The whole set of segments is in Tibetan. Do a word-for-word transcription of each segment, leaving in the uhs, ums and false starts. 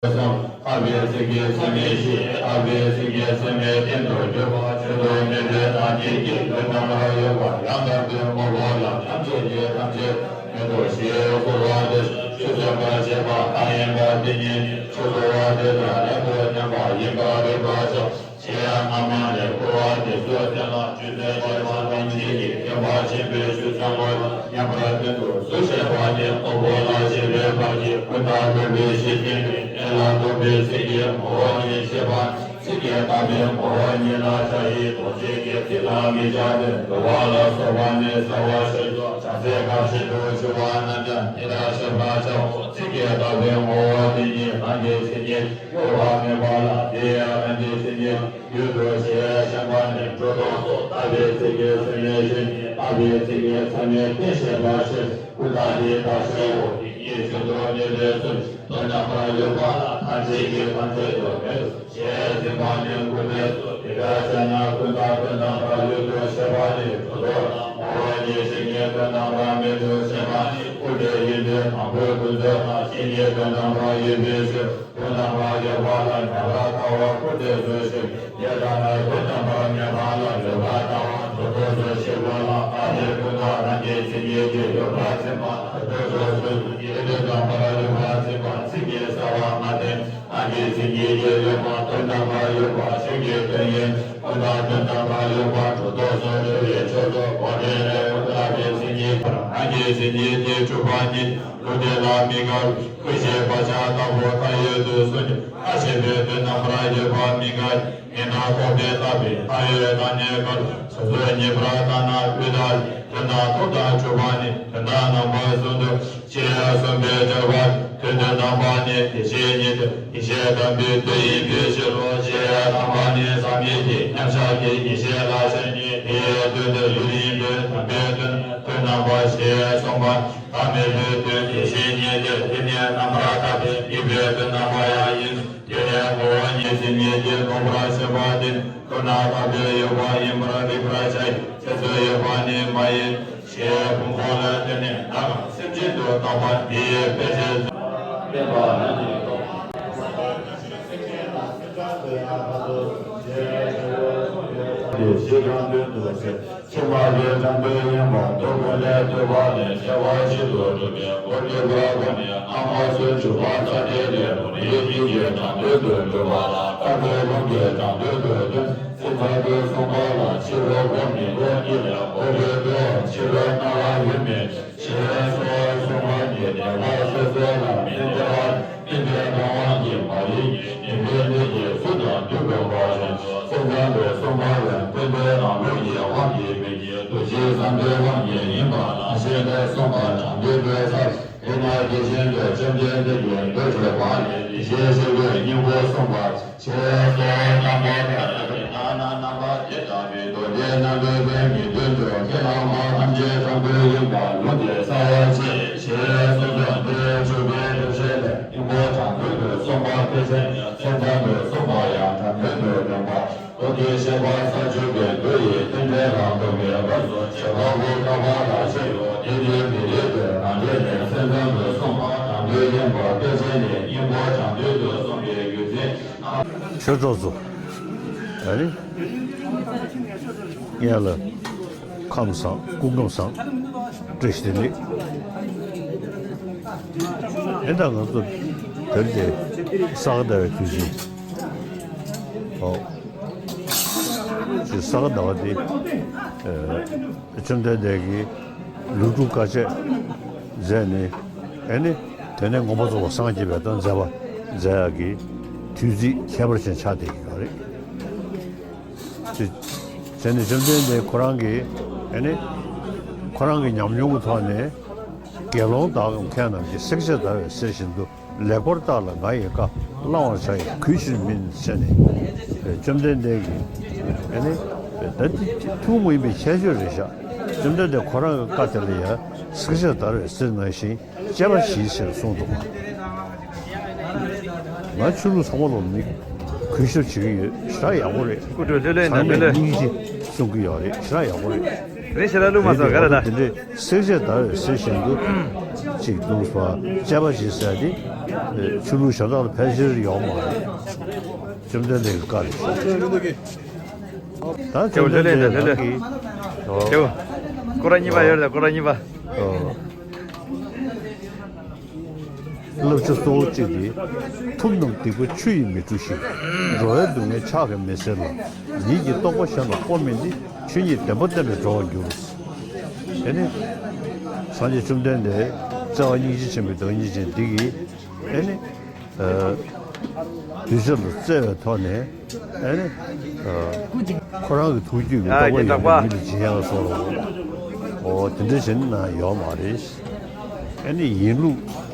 ཨ་བྷི་སིདྡྷི་ས་མི་ཤི། ཨ་བྷི་སིདྡྷི་ས་མི་རྟེན་དུ་གྱུར་པ། ཆོས་མཐུན་མི་འབྲལ་དང་ཉིད་ཀྱི་དོན་རྣམ་པར་ཡོད་པ། ཡང་དག་པའི་དངོས་པོ་ལ་ཐམས་ཅད་ཀྱིས་ཐམས་ཅད་མེད་དོ་ཞེས་བསྐུལ་བ་དེ་ཆོས་སྟོན་པར་བྱེད་པ་ལྷ་ཡིན་པ་དེ་ཉིད་ཆོས་འཁོར་བ་དེ་དག་རབ་ཏུ་ཉམས་པ་ཡིན་པར་རིག་པར་བྱའོ། ཞེས་སྔ་མ་ནས་བསྐུལ་བ་དེ་ཚུ་དེ་ལ་ཆོས་སྟོན་བྱེད་པ་དང་ཉིད་ཀྱི་མཁྱེན་པ་ཆེན་པོའི་ཆོས་ཚང་མ་ཉམས་པར་སྟོན་དུ་གསོལ་ཞེས་པ་ནི། དངོས་པོ་ལ་ཞེན་པའི་བར་གྱི་ཀུན་བརྟགས་རྟོག་པའི་གཞི་རྟེན་པའི་གནས་ལ་རྟོག་པའི་ཚིག་གི་ངོ་བོ་ཉིད་ཤེས་པ། ཚིག་གིས་བཏགས་པའི་ངོ་བོ་ཉིད་ལ་བྱ་ཡི་རྡོ་རྗེ་གི་ཚིག་དང་མི་བྱ་སྟེ་འདུལ་བ་ལ་སོགས་པ་ནི་བྱ་བ་ཞིག་ཏུ་བྱ་སའི་སྐབས་ཤིག་ཏུ་འགྱུར་བ་རྣམས་ཀྱང་དེ་ལྟར་ཤེས་པར་བྱའོ། ཚིག་གིས་བཏགས་པའི་ངོ་བོ་དེ་ཉིད་རང་གི་མཚན་ཉིད་ཡོད་པ་མིན་པ་ལ། དེ་ཡང་རང་གི་མཚན་ཉིད་ཡོད་དོ་ཞེས་བཤད་པ་ནི་སྒྲོ་འདོགས་སོ། ལྟ་བའི་ཚིག་གིས་ཚད་མའི་ཆོས་ཉིད། ལྟ་བའི་ཚིག་གིས་ཚད་མའི་རྟེན་བཤད་པ་ཞིག་ཀུན་བརྟགས་དེ་ལྟར་བཤད་དོ། དེ་ཉིད་ཆོས་མཐུན་དམིགས་པའི་ཚུལ་དོན་རྣམ་པར་ཡོད་པ་ལ་ཐམས་ཅད་ཀྱི་ཐམས་ཅད་དུ་མེད་དོ་ཞེས་ཟིན་པ་ནི་ཀུན་མེད་དོ། དེ་ལྟར་བཤད་ན་ཀུན་བརྟགས་དོན་རྣམ་པར་ཡོད་དོ་ཞེས་པ་ནི་སྒྲོ་འདོགས་ལ། ངོ་བོ་ཉིད་ཤེས་ཉིད་དོན་རྣམ་པར་མེད་དོ་ཞེས་པ་ནི་ཀུན་བྲལ་ཡིན་ཏེ། དང་པོའི་ཀུན་རྫོབ་དང་ཤེས་ཉིད་དོན་རྣམ་པར་ཡོད་པའི་ཕྱིར། དོན་རྣམ་པར་ཡོད་པ་ལ་ཉམས་པར་ལྟ་བ་ཀུན་བྲལ་ཚུལ་ཞིག་དེ་ལྟ་ན་དོན་རྣམ་པར་ངེས་པ་ལ་ཡོད་པར་ལྟ་བ་སྒྲོ་འདོགས་སོ་ཞེས་པ་ལ། ཨ་ནི་ཀུན་བརྟགས་རང་གི་མཚན་ཉིད་ཀྱིས་ཡོད་པར་འཛིན་པ་སྒྲོ་འདོགས་སོ་ཞེས་པ་ནི། དེ་དོན་རྣམ་པར་ཡོད་པར་འཛིན་པ་ཚིག་གིས་བྱ་བ་མ་བསྟན། རང་གི་མཚན་ཉིད་ཀྱིས་ཡོད་པ་དོན་རྣམ་པར་ཡོད་པ་ཆོས་ཀྱི་དོན་ཡིན། ཀུན་བརྟགས་དོན་རྣམ་པར་ཡོད་པ་སྒྲོ་འདོགས་སོ་ཞེས་པའི་ཕྱོགས་རྫོགས་སྒོ་འགྲེལ་ལས། ཀུན་བརྟགས་པའི་མཚན་ཉིད་པར་རང་གི་མཚན་ཉིད་དེ་གྲུབ་པ་ཉིད། ལུགས་དེ་ལ་དམིགས་འགལ་ཀུན་ཤེས་པ་ཕྱག་དང་པོ་མཐའ་ཡོད་དུ་སོང་ནས། ཁ་ཕྱེ་བའི་དོན་རྣམ་པར་ཡོད་པ་དམིགས་འགལ་ཡིན་ན་ལྐོག་པས་བཏགས་པའི་མཐའ་ཡོད་དང་གནས་འགལ་སོ་སོར་ངེས་པར་བཏགས་ན་དབུས་མཐའ་ཡས། དོན་དམ་སྟོང་དང་གྲུབ་པ་ནི། དོན་དམ་རྣམ་པ་གསུམ་དུ་ཕྱེ། གསུམ་པའི་སྦྱར་བ། དོན་དམ་རྣམ་པ་ནི་དེ་བཞིན་ཉིད་དུ་ཡིད་ཆེས་དམ་པའི་དོན་ཡིན་པའི་ཕྱིར་རོ། ཞེས་དམ་པ་ནི་ཟབ་མོའི་མཉམ་གཞག་གི་ཡེ་ཤེས་ལ་ཞེན་ནས་དེའི་དོན་དུ་ཡུལ་ཡིན་པས་དམ་པའི་དོན་དོན་རྣམ་པ་ཞེས་གསུངས་པ། ཐ་མལ་པའི་དོན་དེ་བཞིན་ཉིད་དེ། དེ་ནི་རྣམ་པར་ཐར་པའི་དམིགས་པའི་དོན་རྣམ་པ་ཡང་ཡིན། དེ་ནས་ངོ་བོ་ཉིད་མཚན་ཉིད་ཀྱིས་སྟོང་པར་ཤེས་པ་དེ་ནི་ཀུན་ནས་བརྟགས་པའི་ཡུལ་ཁོ་ཡིན་པར་རིག་པར་བྱ་ཡི་ཁྱད་གསོད་ཡོད་པ་ནི་མ་ཡིན། ཞེས་ཕུང་པོ་ལ་བརྟེན་ནས་ན་གང་སེམས་ཅན་དུ་བཏགས་པ་འདི་ཡི་དཔེ་བྱད་ཚུལ་དཔེ་བ་རང་གི་སྟོང་པ་ཞེས་གང་དོན་དུ་ཟེར། ཕྱི་མ་གི་དྲང་དོན་ཡིན་པ་མདོ་ཀུན་ལས་བཏུས་པ་ལས་ཐལ་བ་བཞི་དུ་གྲུབ་པའི་སྒོ་བསྟན་པ་པོ་ནི། སྔ་མ་ཚུལ་འཇུག་པ་རྩ་བྲལ་ལས་རང་རིག་གཏན་གྱི་དྲང་དོན་དུ་གྲུབ་པ་ལ་དཀར་པོའི་ལུང་གིས་དྲང་དོན་དུ་སྟོན། སེམས་ཙམ་དུ་གསུངས་པ་ལ་ཕྱི་རོལ་སྒོ་མི་སྒོ་གཉིས་ལས་སྒོ་རེ་བཏུ་བ་ཕྱི་རོལ་སྣང་བ་ཡོད་མེད་ཞེས་སོགས་གསུངས་པ་ནི་ཉེ་བར་སོ་སོ་ལ་མི་འབྲེལ་བར་སྟོན་པའི་སྣང་བ་ཉིད་མ་ཡིན་གྱི་ཉེ་བའི་གནད་ཀྱིས་ཚུལ་དང་མཐུན་དགོས་པ་བཞིན་སེམས་ཙམ་དུ་གསུངས་པ་ཡང་སྟོན་པའི་རང་ལུགས་ཀྱི་དབང་གིས་མིན་གྱི་འདུ་བྱེད་བསམ་པའི་དབང་གིས་ཡིན་པ་ལ་ཞེན་ནས་གསུངས་པ་དྲང་དོན་དུ་ཟབ། དེ་ནས་དེ་བཞིན་དུ་བཅོམ་ལྡན་འདས་ཀྱིས་མདོ་སྡེ་པ་ལས་དེ་བཞིན་གཤེགས་པའི་སྙིང་པོ་གསུངས་པ། ཞེས་སོགས་རྣམ་པར་དག་པའི་ལྟར་ན་རྣམ་པ་དེ་ལྟ་བུའི་མདོ་སྡེ་རྣམ་འགྲེལ་པའི་ངེས་དོན་དུ་ཁས་བླངས་པ་ཐམས་ཅད་དྲང་དོན་ཡིན་པར་ལུང་དེ་གསལ་བར་བྱེད། ཞེས་གསུངས་དོན་ཏེ། བཅུ་པའི་དོན་བཤད་ལས་སྙིང་པོ་དྲང་དོན་དུ་གསུངས་པ་དཔེ་ཅན་ནི་སེམས་ཙམ་དུ་གསུངས་པ་ཡང་དྲང་དོན་དུ་སྟོན་པ། མདོ་སྡེ་བཤད་པ་ས་བཅུ་པའི་མདོ་ཡི་རྟེན་འབྲེལ་ལ་རྟོགས་པའི་སྐབས་སུ་བྱེད་པ་པོ་དཀའ་བ་ལ་བཤད་ཡོད། དེ་ནི་མི་རིགས་པའི་ནང་འདྲེན་ནས་སེམས་ཙམ་དུ་གསུངས་པ་དྲང་དོན་ཡིན་པ་དཔེ་ཅན་ནི་སྙིང་པོ་དྲང་དོན་དུ་གསུངས་པའི་རྒྱུ་མཚན། ཆོས་གྲོགས་ཚོ། ཨ་ནི། ངས་ལ། ཁམས་བཟང་། སྐུ་ཁམས་བཟང་། བཀྲ་ཤིས་བདེ་ལེགས། ཨེ་ད་ང་ཚོ་དེར་དེ་ས་ག་ཟླ་བའི་དུས་ཆེན། ཨོ། ཅེས་ས་ག་ཟླ་བ་དེ། ཨེ། བཅོམ་ལྡན་འདས་ཀྱིས་ལུས་སྒྲུབ་དཀའ་སྤྱད་མཛད་ནས། ཨེ་ནི། དེ་ནས་མངོན་པར་རྫོགས་པར་སངས་རྒྱས་པའི་དང་མཛད་པ་མཛད་ཡག་གི་དུས་ཚིགས་ཁྱད་པར་ཅན་ཆགས་བསྡད་ཀྱི་ཡོད་རེད། དེ་བྱས་ནས་བཅོམ་ལྡན་འདས་ཁོ་རང་གིས་ཨེ་ནི། ཁོ་རང་གི་ཉམས་མྱོང་གི་ཐོག་ནས། དགེ་སློང་དག་གམ་མཁས་རྣམས་ཀྱིས། བསྲེགས་བཅད་བརྡར་བའི་གསེར་བཞིན་དུ། ལེགས་པར་བརྟགས་ལ་ང་ཡི་བཀའ། བླང་བར་བྱ་ཡི་གུས་ཕྱིར་མིན། ཟེར་ནས། བཅོམ་ལྡན་འདས་ཀྱིས་ཨེ་ནི། ད་འདི་ཐུན་མོང་མ་ཡིན་པའི་ཁྱད་ཆོས་རེད་ཤག་བཅོམ་ལྡན་འདས་ཁོ་རང་གི་བཀའ་དེ་ལ་ཡང་བསྲེགས་བཅད་བརྡར་བའི་གསེར་ནང་བཞིན། དཔྱད་པ་གྱིས་ཟེར་གསུངས་འདུག་ང་ཆོས་ལུགས་ཚང་མ་ལ་ནི་གུས་ཞབས་བྱེད་ཀྱི་ཡོད། ཞེ་དྲག་ཡག་པོ་རེད། སྐུ་དྲིན་ལྷོད་ལྷོད་ཡིན་ན་ཚང་མས་ལྷོད་ལྷོད་སྙིང་རྗེ་གསུང་གི་ཡོད་རེད། ཞེ་དྲག་ཡག་པོ་རེད། རེད་ཞེ་དྲག་ལྷོད་མ་སོང་ག་རེ་ད། དེ་འདྲའི་བསྲེགས་བཅད་བརྡར་བའི་གསེར་བཞིན་དུ། གཅིག་བརྡུངས་པ། དཔྱད་པ་གྱིས་ཟེར་ཏེ། ཆོས་ལུགས་གཞན་དག་ལ་ཕལ་ཆེར་ཡོད་མ་རེད། བཅོམ་ལྡན་འདས་ཀྱི་བཀའ་རེད། ད་བཅོམ་ལྡན་འདས་ལྷོད་ལྷོད་ལྷོད་ལྷོད། རང་གིས། ཨོ། དེ་བོ། སྐོར་ར་གཉིས་པ་ཡོད་རེད། སྐོར་ར་གཉིས་པ། ཨོ། བསླབ་བྱ་གཙོ་བོ་གཅིག་དེ། ཐུབ་རྣམས་སྡིག་པ་ཆུ་ཡིས་མི་འཁྲུ་ཞིང་། འགྲོ་བའི་སྡུག་བསྔལ་ཕྱག་གིས་མི་སེལ་ལ། ཉིད་ཀྱི་རྟོགས་པ་གཞན་ལ་སྤོ་མིན་ཏེ། ཆོས་ཉིད་བདེན་པ་བསྟན་པས་གྲོལ་བར་འགྱུར། དེ་ནི། སངས་རྒྱས་བཅོམ་ལྡན་འདས་བརྩེ་བ་སྙིང་རྗེ་ཆེན་པོའི་བདག་ཉིད་ཅན་འདི་གིས། ཨེ་ནི། ཨ། གདུལ་བྱ་ལ་བརྩེ་བའི་ཐོག་ནས། ཨེ་ནི། ཨ། ཁོ་རང་གི་ཐུགས་རྒྱུད་ཀྱི་ཨ། རྟོགས་པ་ཡིན་པའི་མི་ལ་སྦྱིན་ཡག་སོགས། འོ་དེ་འདྲ་བྱས་ན་ཡོད་མ་རེད། ཨེ་ནི་ཡིན་ལུགས།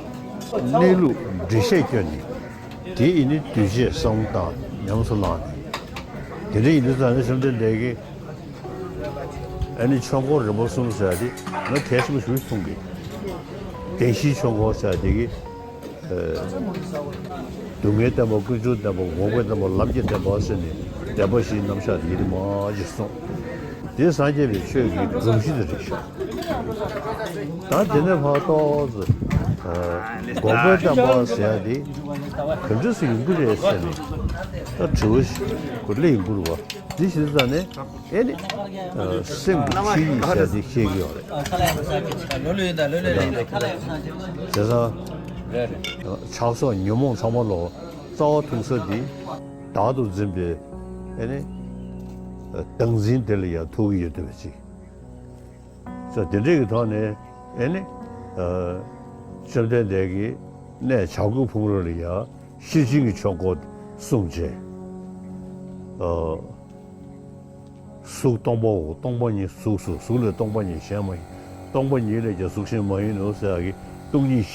གནས་ལུགས་འགྲེལ་བཤད་བསྐྱོན་ནས། དེ་ཡིན་ནི་གདུལ་བྱའི་བསམ་བློ་བཏང་ཉམས་སུ་བླངས་ནས། དེ་འདྲ་ཡིན་དུས་ཙང་ནས་བཅོམ་ལྡན་འདས་ཀྱིས། ཨེ་ནི་ཆོས་འཁོར་རིམ་པ་གསུམ་ཟེར་ཡ་དེ་ང་གལ་ཆེན་པོ་ཞིག་མཐོང་གི། བདེན་བཞིའི་ཆོས་འཁོར་ཟེར་ཡ་དེ་གི། ཨེ། སྡུག་བསྔལ་བདེན་པ། ཀུན་འབྱུང་བདེན་པ། འགོག་པའི་བདེན་པ། ལམ་གྱི་བདེན་པ་ཟེར་ནས་བདེན་པ་བཞིའི་རྣམ་གཞག་དེ་ཡི་རིགས་མང་ཅིག་གསུངས། དེ་སངས་རྒྱས་པའི་ཆོས་ཀྱི་སྒོམ་གཞི་དེ་རེད་ཤག། ད་དེ་ནས་ཕར་ཏོག་ཙམ། ཨེ། འགོག་པའི་བདེན་པ་ཟེར་ཡ་དེ་ག་འདྲ་སེ་ཡོང་གི་རེད་ཟེར་ནས་ད་དྲི་བ་ཞིག་གོ་སླེབས་ཡོང་གི་རེད་བ། འདི་ཞིག་ཙང་ནས། ཨེ་ནི། ཨ། སེམས་ཀྱི་ཆོས་ཉིད་ཟེར་དེ་ཤེས་ཀྱི་ཡོད་རེད། བྱས་ཙང་། ཆགས་སོགས་ཉོན་མོངས་ཚང་མ་ལོ། རྩ་བ་ཐུག་ས་འདི། བདག་ཏུ་འཛིན་པའི། ཨེ་ནི། བདག་འཛིན་དེ་ལ་ཡང་ཐུག་གི་ཡོད་བསྡད་པ་ཅིག། ས་དེ་འདྲའི་གི་ཐོག་ནས། ཨེ་ནི། ཨ། བཅོམ་ལྡན་འདས་ཀྱིས་གནས་བྱ་རྒོད་ཕུང་རོལ་ལ་ཡང་ཤེར་ཕྱིན་གྱི་ཆོས་འཁོར་གསུངས་བྱས། ཨ། གཟུགས་སྟོང་པའོ། སྟོང་པ་ཉིད་གཟུགས་སོ། གཟུགས་ལས་སྟོང་པ་ཉིད་གཞན་མ་ཡིན། སྟོང་པ་ཉིད་ལས་ཀྱང་གཟུགས་གཞན་མ་ཡིན་ནོ་ཟེར་ཡག་གི་སྟོང་ཉིད་